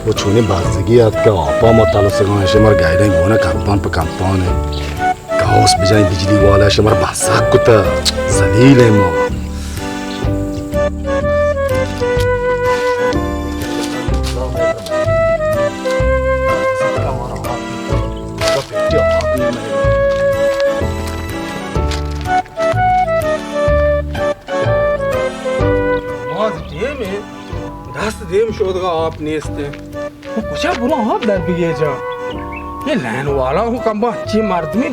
و چونیں بزگی اتکہ، آپا ما تلسگاں، ایشی مر گائیڈیں گونہ کمپان پہ کمپان ء۔ کاوس بجائیں بجلی والا شمار باساک کتا، ذلیل ہیں ما۔ نماز ٹیم ہے، دست دیم شودگا آپ نیست ہے۔ کجا برو آپ در بگیجا۔ یہ لین والا ہوں کم با اچھی مردمی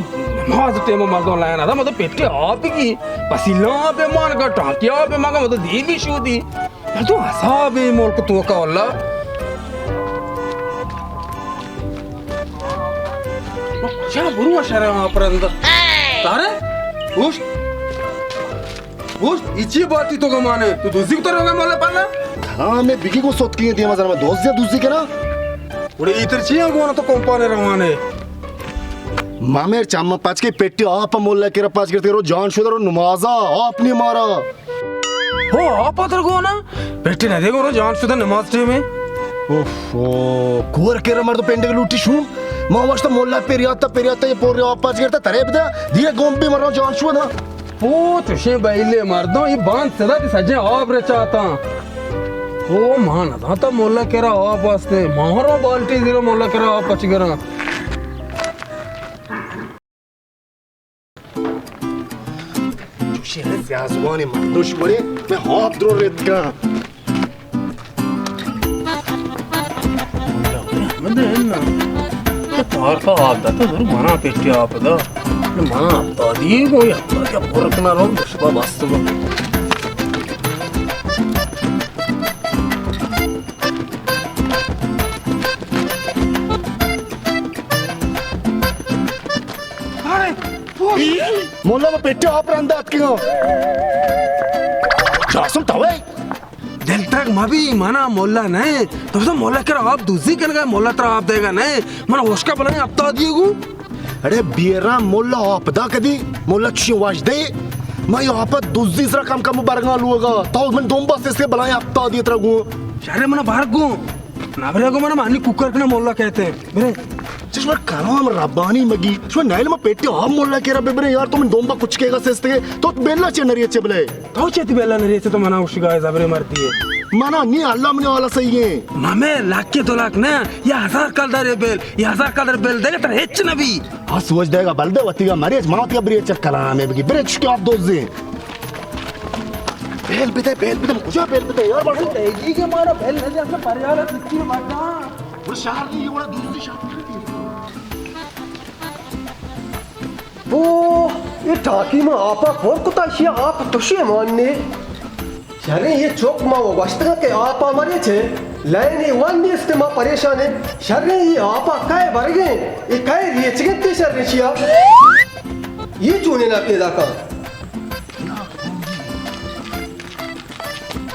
نماز ٹیم مردم لین آتا، مطلب پیٹے آپ کی پسیلہ آپ مان کا ٹانکی آپ مانگا، مطلب دیمی شودی۔ تو حساب ملک تو کا واللہ۔ کجا برو شرع آپ رند۔ تارے؟ گوشت۔ گوشت، ای چی باتی تو گمانے؟ تو دوزی کتا روگا مالا پالا؟ ہاں، میں بگی کو سوت کی دیما زرما دوزی دوزی کنا۔ اڑے ایتر چی ہیں گونا تو کمپانے روانے؟ مامیر چاما پچ کے پیٹی آپ مولا کے پچ کرتے رو جان شدہ رو نمازا آپ نہیں مارا۔ ہو، آپ اتر گونا؟ پیٹی نہ دے گو رو جان شدہ نماز ٹیم ہے۔ اوف، او، کور کے مرد پنڈے لوٹی شو۔ ما واشتا مولا پیریاتا، پیریاتا یہ پوری آپ پچ کرتا ترے بدا۔ دیرے گوم بھی مرو جان شدہ۔ پو چوشیں بئیلے مردم، اے باند سدا تی سجیں آپ رچاتاں۔ او ما نزانتا مولا کرا آپ استے، ما رو بالٹی زیرو مولا کرا آپ پچ گراں۔ چوشیں سیاہ زبانی مردم شمارے، میں آپ درو رتکاں۔ من دے نا۔ تو تار کا آپ دا تو ضرور منا پیٹی آپ دا۔ منا آپ دا دی گو یا پر کنا رو شبا بست گو۔ مولا ما پیٹی آپ رندا اتکیوں۔ جاسم توے۔ دل ترک مبی، منا مولا نہ، تو تو مولا کرا آپ دزی کنگا، مولا ترا آپ دیگا نہ، منا ہوشکا بلائیں ہپتا دیے گو۔ اڑے بیرا مولا آپ دا کدی، مولا چی واج دے، ما یہ آپ دزی سرا کم کم برگا لوگا، تو من دوم بس اس کے بلائیں ہپتا دیے ترا گو۔ شرے منا بار گو، نہ برے گو منا مانی کوکر کنا مولا کہتے ہیں، برے۔ چشمہ کلام ربانی مگی، شما نیل ما پیٹی آپ مولا کرا ببرے یار، تو من دوم با کچھ کے گا سستے، تو بیلا چے نریے چے بلے۔ تو چے تی بیلا نریے چے تو منا اوشگا ہے زبرے مردی ہے۔ منا نی اللہ منی والا صحیح ہے۔ مامے لاکھ کے دو لاکھ نہ، یہ ہزار کلدار ہے بیل، یہ ہزار کلدار بیل دے گا تر ہچ نہ بھی۔ ہاں سوچ دے گا بل دے وتی گا مریچ، ماں وتی گا بریچ کلام ہے بگی، بریچ کے آپ دوزے۔ بیل بدے، بیل بدے، کجا بیل بدے یار بڑا۔ بیل دے گی کہ مارا بیل نہ دے، اصلا پریالا سکی ماتا۔ وہ شہر نہیں، یہ بڑا دوسری شہر۔ او، اے ٹاکی ما آپا پر کتا، شیا آپ تشے ماننے۔ شریں یہ چوک ما وہ گوشتگا کہ آپا مرے چھے، لائنے ون نیست ما پریشان ہیں۔ شریں یہ آپا کئے برگیں، یہ کئے ریچگیں تے شریں شیا۔ یہ چونے نا پیدا کن۔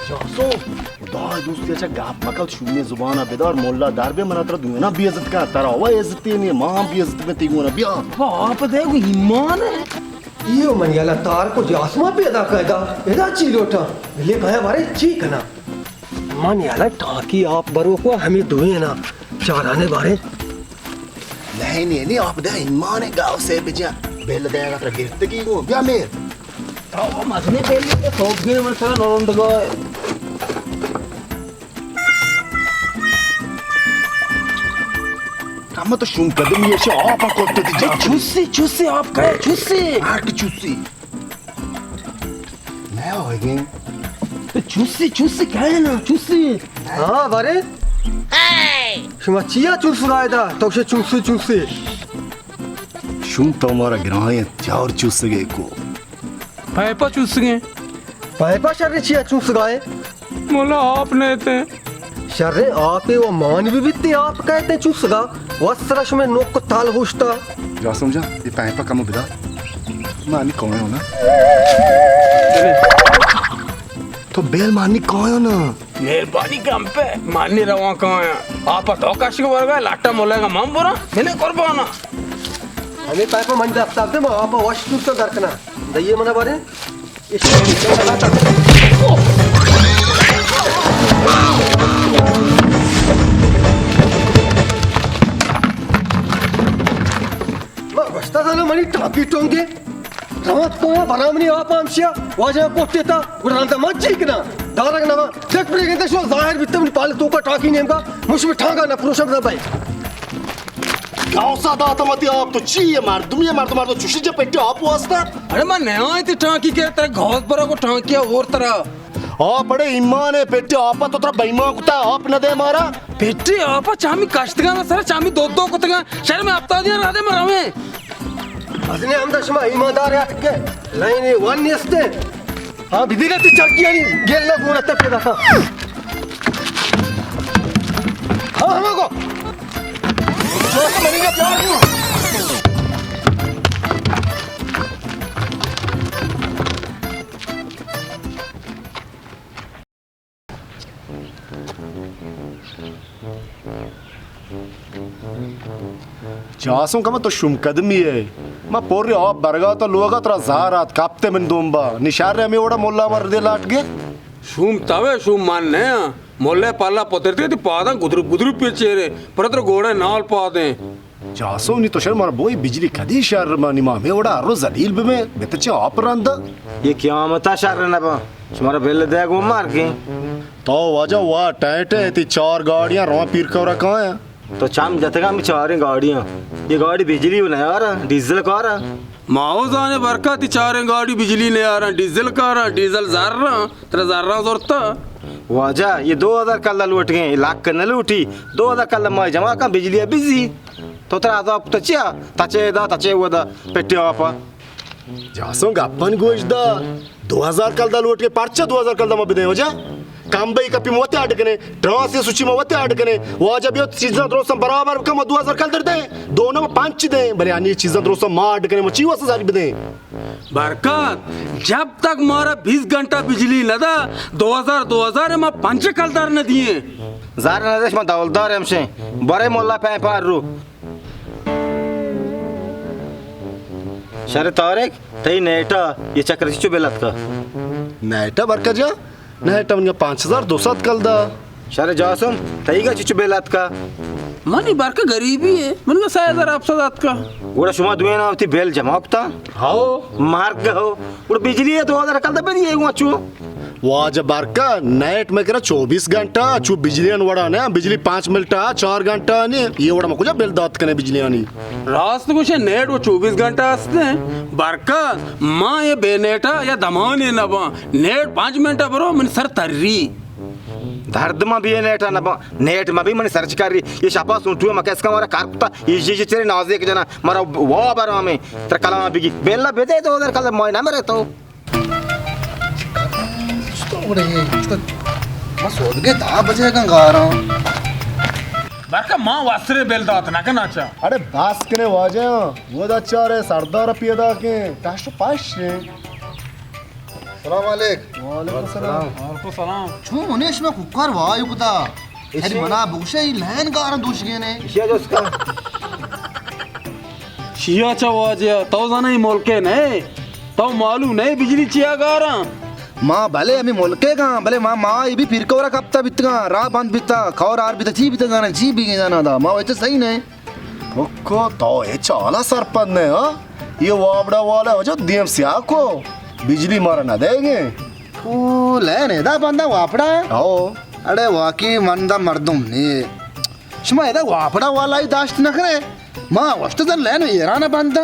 جاسو، خدا دوستی اچھا گپ مکو، شومیں زبانا بدار، مولا در بے، منا ترا دوینا بے عزت کن، ترا وا عزتی نہیں، ما ہم بے عزت میں تیگونا بیا۔ آپ دے گو ایمان ہے۔ ایو من یلا تار کو جاسما پیدا کیدا، ادا چی لوٹا، بلے کایا بارے چی کنا۔ من یلا ٹاکی آپ برو کو ہمیں دوینا چارانے بارے۔ نہیں، نہیں، نہیں، آپ دے ایمان ہے گاؤ سے بجا، بیل دے گا ترا گرتگی گو، بیا میر۔ او مزنی بیلی تے سوب گیر من سرا نرندگا۔ کم تو شوم کدم یہ شو آپ کت تی جا۔ چوسی، چوسی آپ کئے، چوسی۔ آٹ چوسی۔ میں ہوگی۔ تو چوسی، چوسی کئے نا، چوسی۔ ہاں، بارے۔ شما چیا چوس رائے دا؟ تو چوسی، چوسی۔ شوم تو مارا گراہیں چار چوسگے کو۔ پائپا چوسگیں۔ پائپا شر چیا چوسگائے؟ مولا آپ نیتے۔ شر آپے و مان بھی بیتے آپ کہتے چوسگا۔ وسرا شمے نوک تال ہوشتا۔ جاسم جان، اے پائپا کمو بدا۔ ما انی کایاں نا۔ تو بیل، ما انی کایاں نا۔ مہربانی کم پہ، ما انی رواں کایاں۔ آپا تو کشک ورگا، لاٹا ملگا من برا، منے قربانا۔ ہمے پائپا من دست دے، ما آپا وش تو در کنا۔ دئیے منا بارے۔ ما گوشتا سالا منی ٹاپی ٹونگے۔ روت کو برامنی آپ ہمشیا واجہ کوٹے تا۔ گڑا رندا من چی کنا؟ دارگ نوا۔ دیکھ پڑے گندے شو ظاہر بیتم پال تو کا ٹاکی نیمگا۔ مش میں ٹھانگا نہ پروشم نہ بھائی۔ گاؤسا داتم تی آپ تو چی ہے مردمی ہے؟ مردم، مردم چوشی جا پٹی آپ واسطہ۔ ارے من نیاں تی ٹانکی کے ترا گھاس برا کو ٹانکی اور ترا۔ آپ بڑے ایمان ہے، پٹی آپا تو ترا بے ایمان کتا، آپ نہ دے مارا۔ پٹی آپا چامی کشتگاں سر، چامی دو دو کتگاں، شہر میں ہفتادیاں را دے مرویں۔ ازنے ہم دا شما ایماندار یات کے، لائن ون نیستے۔ ہاں، بدیگا تی چرکیانی گیل نہ گونا تے پیدا تھا۔ ہاں، ہم کو۔ جو تو منی کا پیار کیوں؟ جاسم کمہ تو شوم قدمی ہے۔ ما پوری آپ برگا تو لوگا ترا زار آت کپتے من دومبا۔ نشار ہمیں وڑا مولا مر دے لاٹ گے۔ شوم تاوے شوم مان نیا۔ مولا پالا پترتے تی پاداں گدر گدر پیچے رے۔ پر تر گوڑے نال پادیں۔ جاسو نی تو شر مارا بوئی بجلی کدی شر مانی ما ہمے وڑا ہر روز ذلیل ببیں، بہتر چہ آپ رندا۔ یہ قیامتا شر نہ باں، شمارا بل دے گو مارگیں۔ تو واجہ وا ٹائٹ ہے، تی چار گاڑیاں رواں پیر کورا کایاں۔ تو چم جتگا ہمیں چاریں گاڑیاں، یہ گاڑی بجلی و نیارا، ڈیزل کارا۔ ماو زانے برکا تی چاریں گاڑی بجلی نیارا، ڈیزل کارا، ڈیزل زر رہا، ترا زر رہا زورتا۔ واجہ یہ دو ہزار کلدار لوٹ گئے، لاکھ نہ لوٹی، دو ہزار کلدار ما جمع کن بجلی بزی۔ تو ترا عذاب کتا چیا؟ تچے دا، تچے ودا، پٹی آپا۔ جاسوں گپن گوش دا۔ دو ہزار کلدار لوٹ کے پرچہ دو ہزار کلدار ما بدے واجہ؟ کم بئی کپی ما وتی اڈ کنے، ٹرانس سوچی ما وتی اڈ کنے۔ واجہ بیو چیزاں درستاں برابر بکن، ما دو ہزار کلدار دے۔ دو نہ ما پنچ دے، بلے انی چیزاں درستاں ما اڈ کنے، ما چی واسطہ ساری بدے؟ برکت، جب تک مارا بیس گھنٹہ بجلی نہ دا، دو ہزار، دو ہزار ما پنچ کلدار نہ دیے۔ زر نہ دے، شما دولدار ہمشے۔ برے مولا پہ پار رو۔ شر طارق، تئی نیٹا یہ چکر چو بل اتکا؟ نیٹا برکت جا؟ نیٹا منی پانچ ہزار دو سد کلدار۔ شر جاسم، تئی گا چچو بل اتکا؟ منی برکت غریبی ہے، منی سہ ہزار ہفت سد اتکا۔ گوڑا شما دوینا وتی بل جمع کتا؟ ہاؤ۔ مرگ ہو۔ گڑا بجلی ہے دو ہزار کلدار بدی ہے گو چو۔ واجہ برکت، نیٹ میں کرا چوبیس گھنٹہ، چو بجلی ان وڑا نہ، بجلی پانچ منٹ آ، چار گھنٹہ نہ، یہ وڑا ما کجا بل دات کنے بجلی آنی؟ راست گوشے، نیٹ و چوبیس گھنٹہ ہستے۔ برکت، ما یہ بے نیٹا یا دمانے نہ باں۔ نیٹ پانچ منٹ برو، من سر تری۔ درد ما بے نیٹا نہ باں۔ نیٹ ما بھی من سرچ کری۔ یہ شپا سنٹو ما کس کا مارا کار کتا۔ یہ جی جی تیرے نازے کے جنا، مارا وا برا میں۔ تر کلام بگی۔ بیلا بدے تو ادھر کل مائے نہ مرے تو۔ تو بڑے، تو ما سودگے دہ بجے گا گاراں۔ برکا ما واسرے بل دات نہ کنا چا۔ اڑے باس کنے واجہ، وہ دا چارے سردار پیدا کے، کاشت پاش۔ سلام علیک۔ وعلیکم السلام۔ وعلیکم السلام۔ چون انیش میں کوکار وای کتا۔ ارے منا بگوشے، ای لین گارا دوش گینے۔ اشیا جوس کا۔ شیا چا واجہ، تو زانا ای ملکے نئے؟ تو معلوم نئے بجلی چیا گارا؟ ما بلے ہمیں ملکے گا، بلے ما، ما ای بھی پھر کورا کپتا بیتگا، راہ بند بیتا، کور آر بیتا، چی بیتا گانا، چی بھی گانا دا، ما وچ صحیح نئے۔ پکو تو اے چالا سرپد نئے، ہاں؟ یہ وابڑا والا وجہ دیم سیاہ کو، بجلی مارا نہ دے گے۔ او لین ادا بندہ واپڑا؟ او۔ اڑے واقعی من دا مردم نے۔ شما ادا واپڑا والا ہی داشت نہ کرے۔ ما وشت زن لین ایران بندہ۔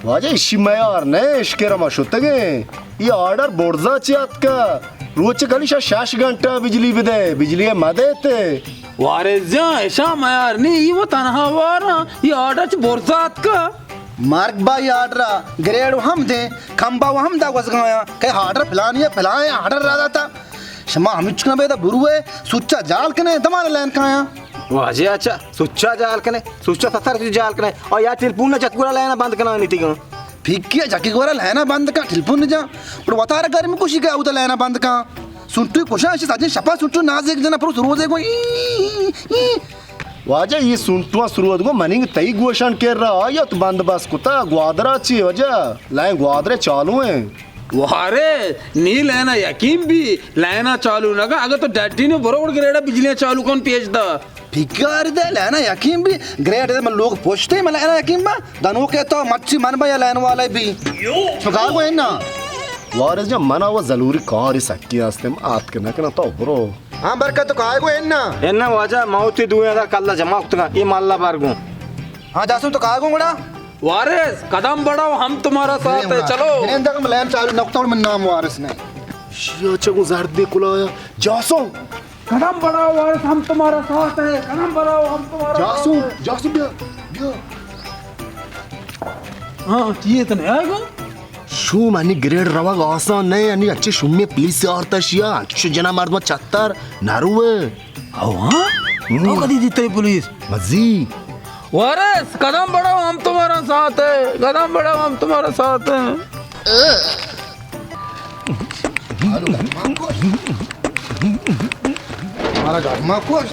واجہ اشی میار نے، اشکر ما شتگے۔ یہ آرڈر برزا چی اتکا؟ روچ کلی شا شش گھنٹہ بجلی بدے، بجلی مدے تے۔ وارث جان، اشا میار نی، ای و تنہا وارا، ای آرڈر چ برزا اتکا۔ مرگ با ای آرڈر، گریڈ و ہم دے، کمبا و ہم دا گوزگایا، کہ آرڈر پلانی ہے، پلان ہے، آرڈر را داتا۔ شما ہمچ کنا بیدا بروے، سوچا جال کنے، دمان لین کایا۔ واجہ اچھا، سوچا جال کنے، سوچا ستر سوچا جال کنے۔ او یا ٹیلیفون نہ چک گورا لائنا بند کنا نہیں تیگا۔ پھکی جکی گورا لائنا بند کنا، ٹیلیفون نہ جا۔ پر وتارا گرم کشی کا اودا لائنا بند کنا۔ سنٹو کشا اسی ساجن شپا سنٹو نازک جنا پر روزے کو۔ واجہ، یہ سنٹواں سرود گو مننگ تئی گوشان کر رہا یا تو بند بس کتا؟ گوادرا چی وجہ؟ لائن گوادرے چالو ہیں۔ وارے، نی لینا یقین بی، لینا چالو نہ کن۔ اگر تو ڈڈی نو برو گڑ گریڈا بجلیاں چالو کن پیش دا۔ پھکار دے لینا یقین بی، گریڈ دے من لوگ پوچھتے من لینا یقین با، دنو کے تو مرچی من با یا لین والے بی۔ تو کہا گو اینا؟ وارث جان، منا وہ ضروری کار سکی ہستے، من آت کے نہ کنا تو برو۔ ہاں برکت، تو کہا گو اینا؟ اینا واجہ، موتی دوئے دا کلا جمع کتگا، یہ مالا بار گو۔ ہاں جاسم، تو کہا گو گڑا؟ وارث، قدم بڑھاؤ، ہم تمہارا ساتھ ہے، چلو۔ میں اندر ملائم چالو نقطہ اور من نام وارث نہیں۔ شیا چگو زردی کلایا۔ جاسو۔ قدم بڑھاؤ وارث، ہم تمہارا ساتھ ہے، قدم بڑھاؤ، ہم تمہارا ساتھ ہے۔ جاسو، جاسو بیا، بیا۔ ہاں، چیئے تو نہیں آئے گا؟ شوم انی گریڈ روگ آسان نہیں، انی اچھے شومی پولیس آرتا شیا، اچھے جنا مردم چتر نروے۔ او ہاں؟ ہم۔ تو کدی دیتے پولیس؟ مزی۔ وارث، قدم بڑھاؤ، ہم تمہارا ساتھ ہے۔ قدم بڑھاؤ، ہم تمہارا ساتھ ہے۔ ہمارا گھر ما کوش۔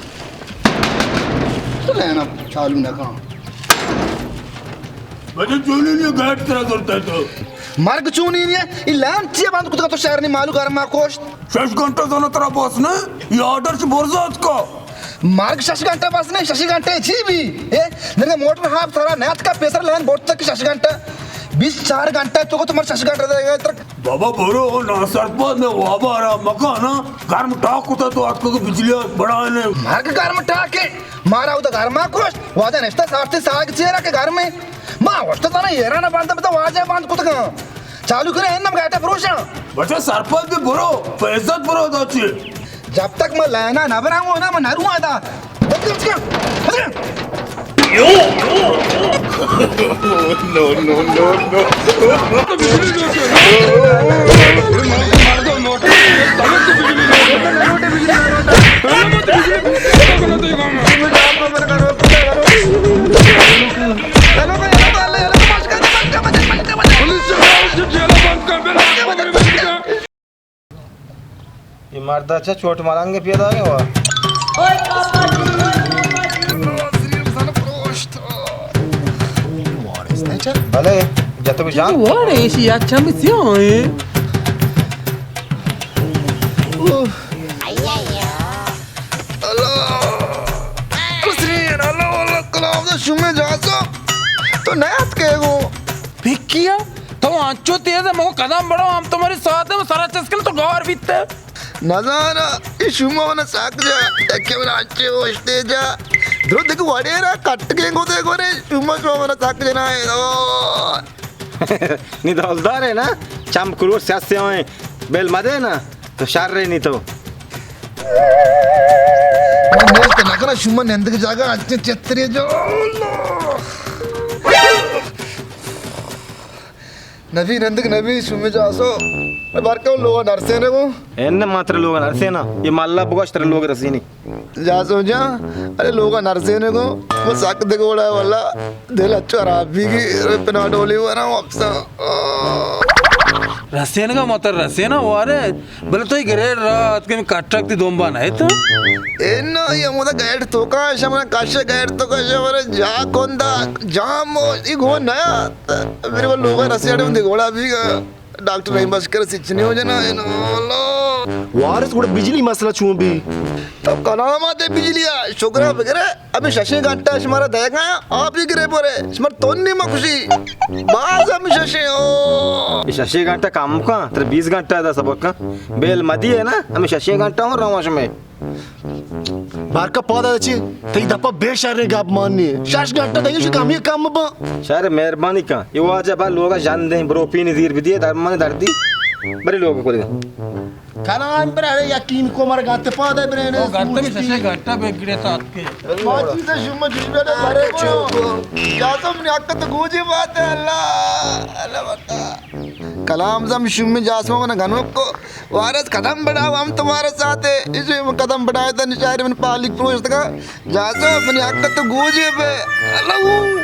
تو لینا چالو نہ کن۔ بچہ چونی نہیں گاٹ ترا کرتا تو۔ مرگ چونی نہیں ہے، یہ لین چیئے بند کتا تو شہر نہیں مالو گھر ما کوش۔ شش گھنٹہ زنہ ترا بس نہ، یہ آرڈر چہ برز اتکا۔ مرگ شش گھنٹہ بس نہ، شش گھنٹہ چی بی؟ اے، نرگہ موٹر ہاپ سرا نیاتکا پیسر لین بوٹ تک شش گھنٹہ۔ بیست چار گھنٹہ تو کو تمہار شش گھنٹہ دے گا تر۔ بابا برو، ناسرپد میں وابا آرام مکانا، گرم ٹاک کتا تو اتکا کہ بجلی بڑھائے نے۔ مرگ گرم ٹاکے، مارا او تو گرما کوشت، واجہ نشتہ سارتی ساگ چیرا کہ گرمے۔ ما وشتہ زانا ایرانا بند بتا واجہ بند کتگا۔ چالو کرے انم گاٹا پروشا۔ بچہ سرپد بی برو، پہ عزت برو دا چی۔ جب تک میں لینا نہ بناؤں نا، میں نہ رواں دا۔ یہ مرد اچھا چوٹ ملنگ پیدا ہے وا۔ بلے جتو جان۔ واڑے ایشی اچھا میں سیاہ ہے۔ اللہ۔ حسین، اللہ، اللہ، کلام دا شمے جاسو۔ تو نیات کے گو۔ پھکیا؟ تو انچو تیز ہے، مگو قدم بڑھاؤ، ہم تمہارے ساتھ ہیں، وہ سرا چسکن تو گور بیتے۔ نزانا، ای شما منا ساک جا، یکی منا انچے اوشتے جا۔ درو دیکھ وڑے را کٹ کے گو دے گو رے، شما شما منا ساک جنا ہے۔ نی دولدار ہے نا، چم کرور سیاسی ہوئے، بیل مدے نا، تو شر رہی نی تو۔ من نیست نہ کرا، شما نندگ جاگا انچے چترے جو۔ اللہ۔ نبی نندگ نبی، شمی جاسو۔ اے بار کم لوگا نرسینے گو۔ اے نہ ماتر لوگا نرسینا۔ یہ مالا بگوش تر لوگ رسینی۔ جاسو جان، ارے لوگا نرسینے گو۔ وہ سک دگوڑا ہے واللہ۔ دل اچھا خراب بھی گی۔ ارے پنا ڈولی ورا واپسا۔ رسینے گا ماتر رسینا وارے۔ بلے تو یہ گریڈ رات کے کٹک تی دومبا نہ تو۔ اے نا، یہ ہمودا گیٹ تو کا، شمنا کاشے گیٹ تو کا، شمنا جا کوندا، جام ہو، یہ گو نیا۔ میرے کو لوگا رسینے دی گوڑا بھی گا۔ ڈاکٹر رحیم بس کر سچنی ہو جنا ہے نا، اللہ۔ وارث گڑا بجلی مسئلہ چون بی؟ تب کلام آتے بجلی آ، شکر ہے بگرے، ابھی ششی گھنٹہ شمارا دے گا، آپ ہی گرے پورے، شمار تو نہیں مکشی، باز ہم ششی ہو۔ یہ ششی گھنٹہ کم کا، تر بیس گھنٹہ دا سبق کا، بیل مدی ہے نا، ہمیں ششی گھنٹہ ہو رہا ہوں شمیں۔ بارکا پادا چی؟ تئی دپا بے شریں گپ مانی۔ شش گھنٹہ دئیو شی کمی کم با۔ شر مہربانی کن۔ یہ واجہ با لوگا جان دیں، بروپینی زیر بدیے، درمان دردی۔ بری لوگ کو دے۔ کلام پر ارے یقین کو مر گات پادا برے نے۔ او گات میں شش گھنٹہ بگڑے ساتھ کے۔ ماتی سے شما جی بیٹا بھرے کو۔ یا تو منی حق تو گوجی بات ہے اللہ۔ اللہ بتا۔ کلام زم شومی جاسم من گنوک کو۔ وارث قدم بڑھاؤ، ہم تمہارے ساتھ ہیں۔ اسے من قدم بڑھائے تھا، نشاری من پالیک پروشت کا۔ جاسم منی حق تو گوجے پہ۔ اللہ۔